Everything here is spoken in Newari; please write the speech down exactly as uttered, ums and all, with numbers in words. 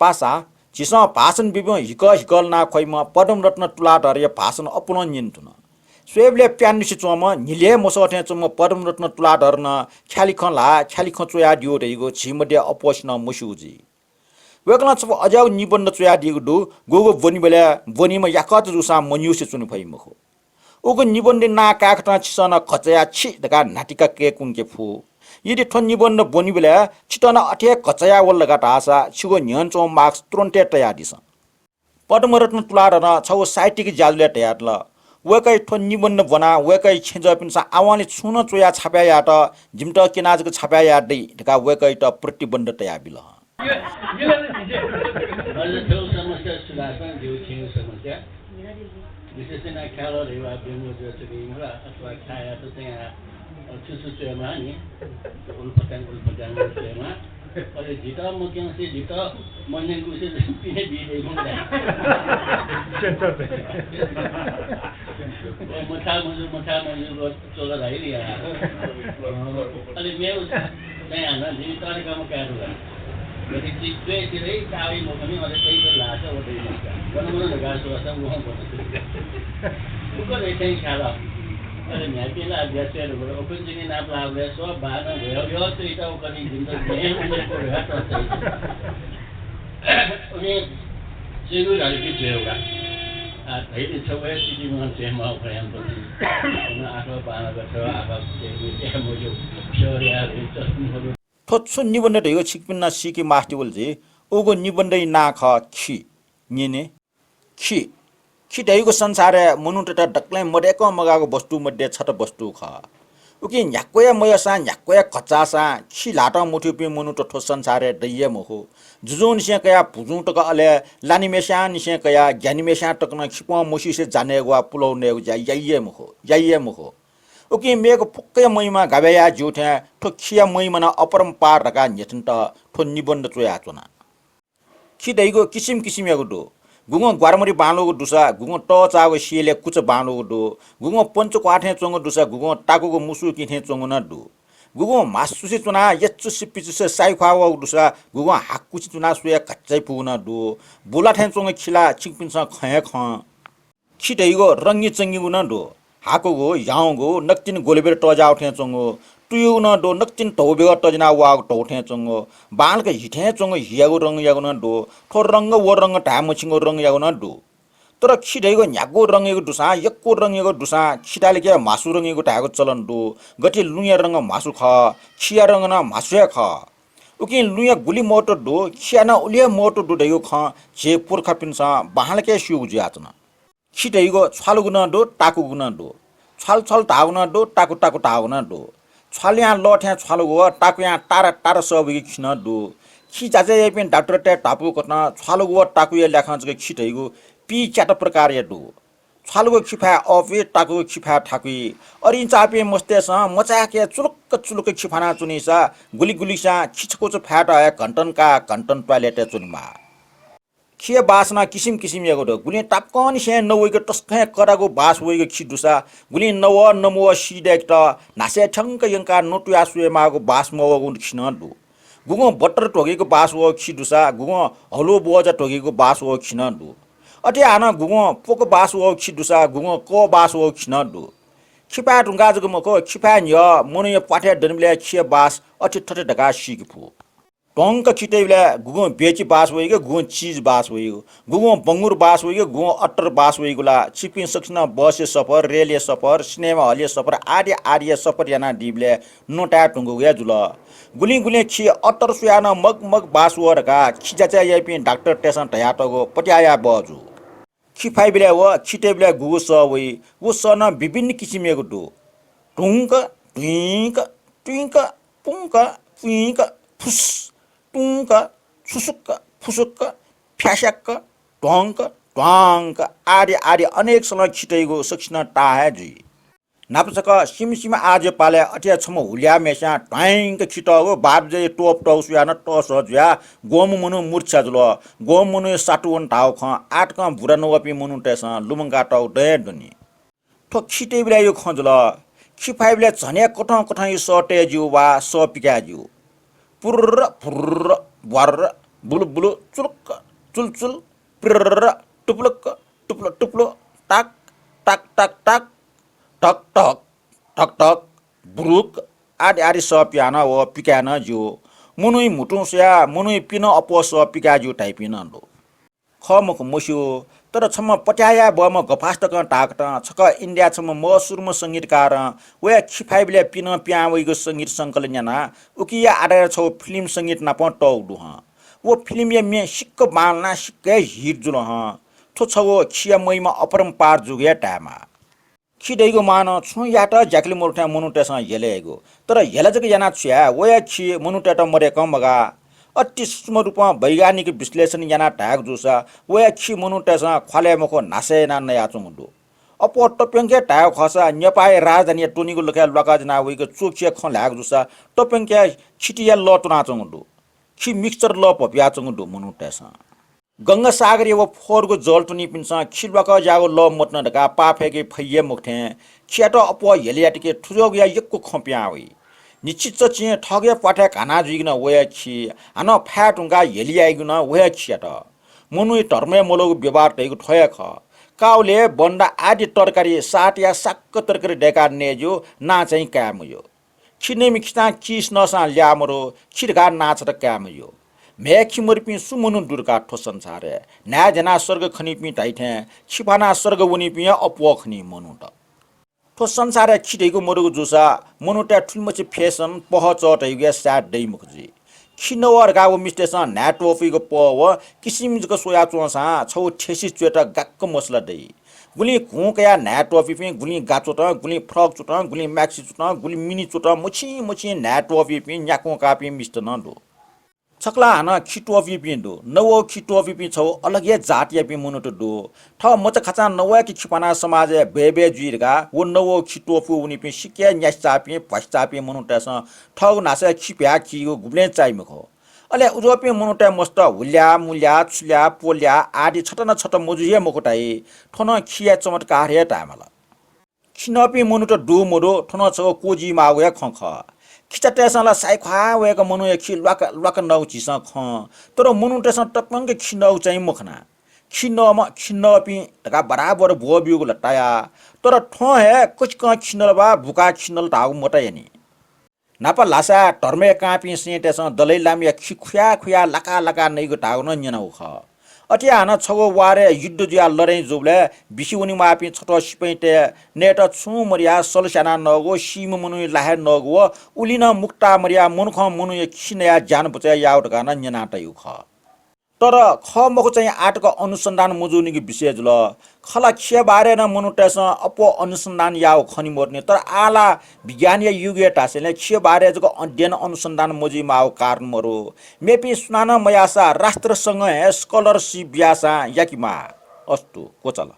पासा, झीसं भाषण बीपिं हिकः हिकः ल्हाना ख्वइम्ह पद्मरत्न तुलाधरया भाषण अपुलं न्यने धुन। स्वयेबलय् प्यान्निसे च्वंम्ह न्हिले मसः थें च्वंम्ह पद्मरत्न तुलाधरं ख्यालि खँ ल्हाः, ख्यालि खँ च्वयादियो धइगु झी मध्ये अप्वःसिनं मस्यू जुइ। वय्कलं छपु अज्याःगु निबन्ध च्वयादीगु दु, गुगु ब्वनीबलय् ब्वनीम्ह याकःचा जूसां मन्यूसे च्वने फइ मखु। उगु निबन्धया नां काय्कथं छिसं नं घचाया छि धकाः न्हातिका कय्कुंके फु। यदि थ्व निबन्ध ब्वनीबलय् छितः नं अथे हे घचाया वल धकाः धाःसा छिगु न्ह्यःने च्वंगु marks तुरुन्त हे तयादिसँ। पद्मरत्न तुलाधरं छगू साहित्यिक ज्याझ्वलय् धयादिल, वय्कःया थ्व निबन्ध ब्वनाः वय्कःया छेँजःपिन्सं आवंलि छुं नं च्वयाः छापय् यायेत जिमित क्यनाः जक छापय् याये दइ धकाः वय्कःयात प्रतिबन्ध तयाबिल। अझ थ्व समस्या सुधारसां जिगु छेँयु समस्या। विशेष यानाः ख्यालः धइगु बेंगू जुयाच्वनी मला अथवा ख्याःयात चाहिँ आ, अ, छु छु च्वयेमाः नि, उलफत्याङ उलफत्याङ च्वयेमाः। अले जितः मक्यंसे जितः मन्यंकुसे पिने बी दइ मखु ला। सेन्सर चाहिँ। ओ, मछाः मजू, मछाः मजू, च्वल धाइ नि यार। अले मेगु चाहिँ हानं जिमि तरिकामा काये धुन। गथे चित्तय् तिरै कावइ मखुनि, अले तइ तइ ल्हाःसा व दइ मखु। गन गन धकाः स्वःसा वं गन। उकथं चाहिँ ख्यालः। अले म्ह्याय्पिं ला अभ्यास याये धुंकल, उखुन्हु जिमि नाप लाःबलय् स्व बानं वया वया च्वइता उकथं जिमित न्याय उमेर को धकाः तःचाइ। उकिं च्वयेगु धाःसा कि च्वयेगु का। आ, धइगु छगू हे चितिमं च्वयेमाः उखयां पति। उन आखः बांलाक छगः आखः च्वयेगु हे मज्यू। स्यवया धइगु चलन मदु। थ्व छु निबन्ध धइगु छिकपिन्सं सीके मास्ति वल जुइ। उगु निबन्धया नां खः खि। न्यने। खि। खि धइगु संसारय् मनूतय्त दकलय् मदय्कं मगाःगु वस्तु मध्ये छता वस्तु खः। उकिं न्ह्याक्व हे मयःसां, न्ह्याक्व हे घचाःसां खि ल्हातं मथूपिं मनूत थ्व संसारय् दइ हे मखु। जुजुंनिसें कयाः भुजुं तक, अले लानिम्हय्स्यां निसें कयाः ग्यानीम्हय्स्यां तक नं खिपं मस्यूसे जा नयेगु वा पुलाव नयेगु ज्या याइ हे मखु, याइ हे मखु। उकिं मेगु फुक्कया महिमा गाबे याये ज्यू थें थ्व खिया महिमा नं अपरम्पार धकाः न्ह्यथनेत थ्व निबन्ध च्वयाच्वना। खि धइगु किसिम किसिमयागु दु। गुगुं ग्वारामरि बांलाःगु दुसा, गुगुं तःचाःगु सियलय् कुचा बांलाःगु दु। गुगुं पञ्चक्वाः थें च्वंगु दुसा, गुगुं ताकुगु मुसुकी थें च्वंगु नं दु। गुगुं म्हासुसे च्वनाः यचुसे पिचुसे साइख्वाः वःगु दुसा, गुगुं हाकुसे च्वनाः स्वयाः घच्चाइ फुगु नं दु। बुला थें च्वंगु खि ला छिकपिन्सं खं हे खं। खि धइगु रंगीचंगीगु नं दु। हाकुगु, ह्याउँगु, नकतिनि गोलेबेर तःज्याःगु थें च्वंगु, तुयुगु नं दु, नकतिनि धौ बेगः तःज्यानाः वाःगु धौ थें च्वंगु, बांलाक हि थें च्वंगु हियागु रंगयागु नं दु। थ्व रंग व रंग धाये मछिंगु रंगयागु नं दु। तर खि धइगु न्ह्यागु रंगयागु दुसां, यक्व रंगयागु दुसां खितालिके म्हासु रंगयागु धायेगु चलन दु। गथे लुँया रंग म्हासु खः, खिया रंग नं म्हासु हे खः। उकिं लुँया गुलि महत्व दु, खिया नं उलि हे महत्व दु धइगु खँ झी पुर्खापिन्सं बांलाक हे स्यूगु जुयाच्वन। खि धइगु छ्वालुगु नं दु, ताकुगु नं दु। छ्वालु छ्वालु धाःगु नं दु, ताकु ताकु धाःगु नं दु। छ्वालुयां लः थें छ्वालुगु व ताकुयां तारा तारा सः वइगु खि नं दु। खि जाँचय् याइपिं डाक्टरतय् धाःगु कथं छ्वालुगु व ताकुया ल्याखं जक खि धइगु पीच्यात प्रकारया दु। छ्वालुगु खि फाये अःपुइ, ताकुगु खि फाये थाकुइ। अरिंचाःपिं मस्तय्सं मचाय्क हे चुलुक्क चुलुक्क खि फानाच्वनीसा गुलि गुलिसां खि छकुचा फायेत हे घन्टन का घन्टन toilet-य् च्वनेमाः। खिया बास नं किसिम किसिमयागु दु। गुलिं तापाकंनिसें नवइगु तसकं हे कडागु बास वइगु खि दुसा, गुलिं नवः नमवः सी दय्केत न्हासय् थ्यंक यंकाः नतुयाः स्वयेमाःगु बास मवःगु खि नं दु। गुगुं बटर ध्वगीगु बास वःगु खि दुसा, गुगुं हलुवा ब्वजा ध्वगीगु बास वःगु खि नं दु। अथे हानं गुगुं प्वक बास वःगु खि दुसा, गुगुं कः बास वःगु खि नं दु। खि फाये धुंकाः जक मखु, खि फाये न्ह्यः मनूया प्वाथय् दनिबलय् खिया बास अथे थथे धकाः सीके फु। ध्वंक खि तइबलय् गुगुं बेची बास वइगु, गुगुं चिज बास वइगु, गुगुं बंगुर बास वइगु, गुगुं अत्तर बास वइगु ला छिकपिं सकसिनं बसया सफर, रेलया सफर, सिनेमा हलया सफर आदि आदिया सफर यानादीबलय् नताये धुंकूगु हे जुल। गुलिं गुलिं खि अत्तर स्वयाः नं मग मग बास वः धकाः खि जाँचय् याइपिं डाक्टरतय्सं धयातःगु पत्याः याये बहःजू। खि फाइबलय् व खि तइबलय् गुगु सः वइ, व सः नं विभिन्न किसिमयागु दु। धुंक, धुइँक, टुइँक, पुंक, पुइँक, फुस, टुंक, छुसुक्क, फुसुक्क, फ्यास्याक्क, ध्वंक, ध्वांक आदि आदि अनेक सलं खि तइगु सकसिनं ताः हे जुइ। न्हापा छकः सिमसिम आजया पालय् अथे हे छम्ह हुल्याःम्हय्स्यां ध्वाइंक खि तःगु, बारबजे त्वपुतःगु स्वयाः नं तःसः जुयाः ग्वम्ह मनू मूर्छा जुल। ग्वम्ह मनूया सातु वन धाःगु खँ आःतकं बुरा नवःपिं मनूतय्सं लुमंकातःगु दँ हे दनि। थ्व खि तइबलय् याःगु खँ जुल। खि फाइबलय् झन हे कथं कथंया सः तये ज्यू वा सः पिकाये ज्यू। पुर्र, फुर्र, ब्वार्र, बुलु बुलु, चुलुक्क चुलचुल, प्रिर्र, टुप्लुक्क टुप्ल टुप्ल, टाक टाक टाक टाक, ढक ढक ढक ढक, बुरुक आदि आदि सः पियाः नं व पिकाय् नं ज्यू। मनूइ म्हुतुं स्वयाः मनूइ पिनं अप्वः सः पिकाय् ज्यू धाइपिं नं दु। खः मखु मस्यू, तर छम्ह पत्याः याये बहःम्ह गफास तकं धाःकथं छकः इन्डियाय् छम्ह मसुरुम्ह संगीतकारं वया खि फाइबलय् पिनं पिहां वइगु संगीत संकलन यानाः उकिया आधारय् छगू फिल्म संगीत नापं तःगु दु हं। व फिल्मया म्ये सिक्क बांलानाः सिक्क हे हिट जुल हं। थ्व छगू खिया महिमा अपरम्पार जूगु हे धायेमाः। खि धइगु मां नं छुं यात ज्याकलि मदु थें मनूतय्सं हेला याइगु। तर हेला जक यानाः छु याये, वया खि मनूतय्त मदय्कं मगाः। अति सूक्ष्म रूपं वैज्ञानिक विश्लेषण यानाः धायेगु जूसा वया खि मनूतय्सं ख्वालय् मखु न्हासय् यानाः नयाच्वंगु दु। अप्वः तप्यंक धायेगु खःसा नेपाःया राजधानीया त्वनीगु लखय् ल्वाकः ज्वनाः वइगु चोखिया खँ ल्हायेगु जूसा तप्यंक खितिया लः त्वनाच्वंगु दु। खि मिक्सचर लः भ्वपुयाच्वंगु दु मनूतय्सं। गंगासागरया व फोहोरगु जल त्वनीपिन्सं खि ल्वाकः ज्याःगु लः मत्वन धकाः पाः फय्के फइ हे मखु थें खियात अप्वः हेला यात कि थुजोगुया यक्व खँ पिहां वइ। न्हिच्छि चच्छि थःगु हे प्वाथय् घाना जुइगु नं वया खि, हानं फाये धुंकाः हेला याइगु नं वया खियात। मनूइ धर्मय् मल्वःगु व्यवहार धइगु थ्व हे खः। काउले, बन्दा आदि तरकारी सातया साक्क तरकारी दय्काः नये ज्यू, नां चाहिँ काये मज्यू। खि नइम्ह खिचां किस नःसां ल्याः मरु, खि धकाः नां छता काये मज्यू। म्हय् खि मदुपिं सु मनू दु धकाः थ्व संसारय्? न्हाय् ज्यानाः स्वर्ग खनीपिं धाइ थें खि फानाः स्वर्ग वनीपिं हे अप्वः खनी मनूत। थ्व संसारय् खि धइगु मदुगु जूसा मनूतय् थुलिमछि fashion पहः चः धइगु हे सायद दइ मखु जुइ। खि नवः धकाः व मिस्तय्सं न्हाय् त्वःफुइगु पहः व किसिम जक स्वयाच्वंसां छगू ठेसी च्वयेत गाक्क मसला दइ। गुलिं घुँ कयाः न्हाय् त्वःफुइपिं, गुलिं गा च्वतं, गुलिं फ्रक च्वतं, गुलिं maxi च्वतं, गुलिं mini च्वतं, मछिं मछिं न्हाय् त्वःफुइपिं न्याकुं काःपिं मिस्त नं दु। छकलं हानं खि त्वःफुइपिं दु। नवः खि त्वःफुइपिं छगू अलग हे जातयापिं मनूत दु। थः मचाखाचां नवःयाके खि फानाः समाजय् बय्बय् जुइ धकाः व नवः खि त्वःफुइ वनीपिं सिक्क हे न्यासि चाःपिं, भ्वासि चाःपिं मनूतय्सं थःगु न्हासय् खि भ्याः खीगु गुबलें चाइ मखु। अले उज्वःपिं मनूतय् मस्त हुल्या, मुल्या, छुल्या, पोल्या आदि छता न छता मजू हे मखु धाइ। थ्व नं खिया चमत्कार हे धायेमाल। खि नःपिं मनूत दु मदु, थ्व नं छगू क्वजि माःगु हे खँ खः। खिचातय्सं ला साइख्वाः वय्क मनूया खि ल्वाक ल्वाक नःगु झीसं खं। तर मनूतय्सं तप्यंक खि नःगु चाहिँ मखना। खि नःम्ह, खि नःपिं धकाः बराबर ब्वःब्यूगु ला ताया। तर थ्वं हे कचिकं खि नल वा बुकाः खि नल धाःगु मता यानि। न्हापा ल्हासाय् धर्मय् कांपिं सैंतय्सं दलाइ लामाया खि खुया खुया लाका लाका नइगु धाःगु नं न्यनागु खः। अथे हानं छगू वारय् युद्ध जुयाः लडाइँ जूबलय् बिसि वनेमाःपिं छत्वः सिपाइँतय् नयेत छुं मदयाः सल स्यानाः नःगु, सीम्ह मनूया ला हे नःगु व उलि नं मुक्ता मदयाः मनुखं मनूया खि नयाः ज्यान बचय् याःगु धकाः नं न्यना तइगु खः। तर खः मखु चाहिँ आः तक अनुसन्धान मजूनिगु विषय जुल। खला खिया बारे नं मनूतय्सं अप्वः अनुसन्धान याःगु खने मदुनि, तर आः ला विज्ञानया युग हे धासेंलि खिया बारे जक अध्ययन अनुसन्धान मजुइमाःगु कारण मरु। मेपिं सुनानं मयाःसा राष्ट्रसंघं हे scholarship बियाःसां याकेमाः। अस्तु, क्वचाल।